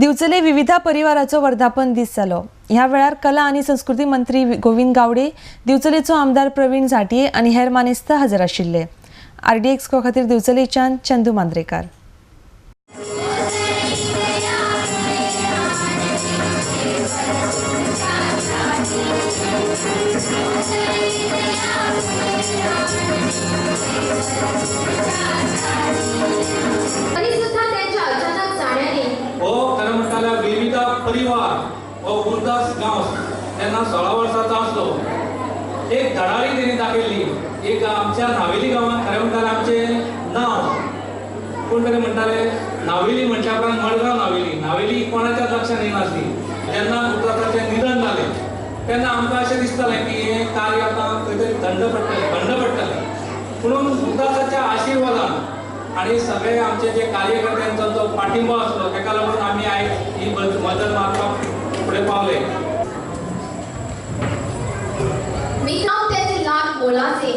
दिवचले विविधा परिवाराचो वर्धापन दीस जालो। ह्या वेळार कला आनी संस्कृती मंत्री गोविंद गावडे, दिवचलेचो आमदार प्रवीण झांट्ये आनी हेर मानेस्त हजर आशिल्ले। आरडीएक्स खातीर दिवचलेच्यान चंदू मांद्रेकार। परिवार हो गुरुदास गांवस तेन्ना 16 वर्सांचो आसलो। एक धडाडी तेणी दाखयल्ली। एक आमच्या नावेली गांवांत खरें म्हणटाले आमचें नांव कोण तरी म्हणटाले नावेली म्हणच्या उपरांत मडगांव नावेली, नावेली कोणाच्याच लक्षांत येनासली। जेन्ना गुरुदासाचें निधन जालें तेन्ना आमकां अशें दिसतालें की हें कार्य आतां खंय तरी थंड पडटलें, बंड पडटलें। पुणून गुरुदासाच्या आशिर्वादान आनी सगळे आमचे जे कार्यकर्त्यांचो जो पाठिंबो आसलो तेका लागून आमी आयज ही मदत मारपाक फुडें पावले। मी नाव त्याचे लाभ मोलाचे,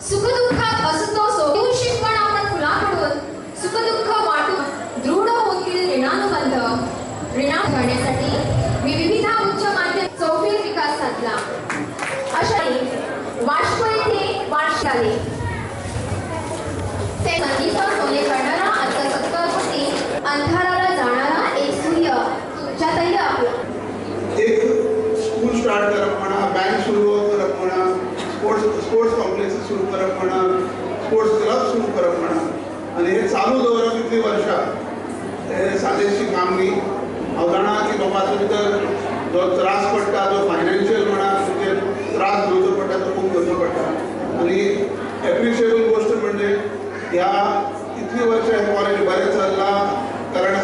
सुखदुःखात असतो सोडून शिकवण आपण फुलाकडून, सुखदुःख वाटून दृढ होतील ऋणानुबंध। ऋणा भरण्यासाठी मी विविध उच्च माध्यमिक चौफेर विकास साधला। अशा वाष्प येथे वाष्प झाले। ते संगीत सोने करणारा आता सत्तापती अंधाराला जाणारा एक सूर्य तुमच्यातही आपला। एक स्कूल स्टार्ट करप म्हणा, बँक सुरू करप म्हणा, स्पोर्ट्स कॉम्प्लेक्स सुरू करप म्हणा, स्पोर्ट्स क्लब सुरू करप म्हणा, आनी हे चालू दवरप इतलीं वर्षां हे सादेशी काम न्ही। हांव जाणा की लोकांचो भितर जो त्रास पडटा, जो फायनान्शियल म्हणा तुमचेर त्रास घेवचो पडटा, तो खूब घेवचो पडटा। आनी एप्रिशिएबल गोश्ट म्हणजे ह्या इतलीं वर्षां हें कॉलेज बरें चल्लां कारण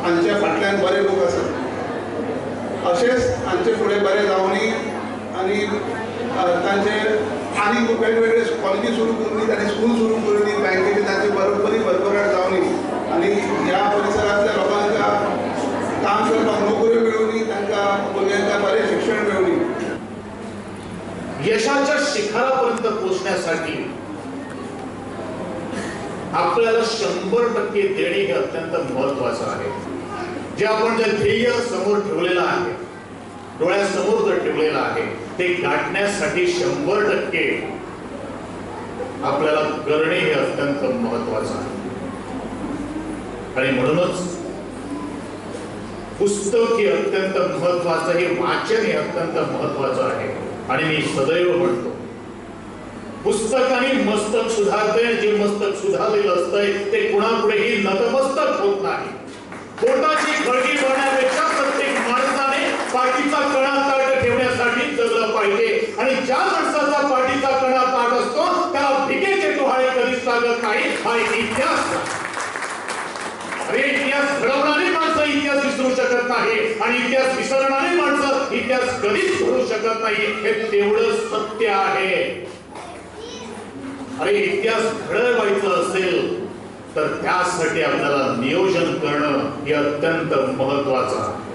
हांच्या फाटल्यान बरे लोक आसात। अशेंच हांचे फुडें बरें जावनी आनी तांचे आनी वेगवेगळे कॉलेजी सुरू करूनी, तांणी स्कूल सुरू करूनी, बँकेची तांची बरी भरभराट जावनी आनी ह्या परिसरांतल्या लोकांक काम करपाक नोकऱ्यो मेळुनी, तांकां भुरग्यांक बरें शिक्षण मेळुनी। यशाच्या शिखरापर्यंत पोहोचण्यासाठी आपल्याला 100% देणे हे अत्यंत महत्त्वाचं आहे। जे आपण जे ध्येय समोर ठेवलेलं आहे, डोळ्यासमोर जर ठेवलेलं आहे, ते गाठण्यासाठी 100% आपल्याला करणे हे अत्यंत महत्त्वाचं आहे। आणि म्हणूनच पुस्तक हे अत्यंत महत्त्वाचं, हे वाचन हे अत्यंत महत्त्वाचं आहे। आणि मी सदैव म्हणतो, पुस्तकाने मस्तक सुधारते, जे मस्तक सुधारलेलं असतंय ते कुणापुढेही नतमस्तक होत नाही। पोटाची खळगी भरण्यापेक्षा प्रत्येक माणसाने पाठीचा कणा ताट ठेवण्यासाठी जगलं पाहिजे। आणि ज्या माणसाचा पाठीचा कणा ताट असतो त्याला भिकेचे डोहाळे कधीच लागत नाही। हा एक इतिहास, अरे इतिहास घडवणारी माणसं इतिहास विसरू शकत नाही आणि इतिहास विसरणारी माणसं इतिहास कधीच घडवू शकत नाही, हे तेवढं सत्य आहे। अरे इतिहास घडवायचा असेल तर त्यासाठी आपल्याला नियोजन करणं हे अत्यंत महत्त्वाचं आहे।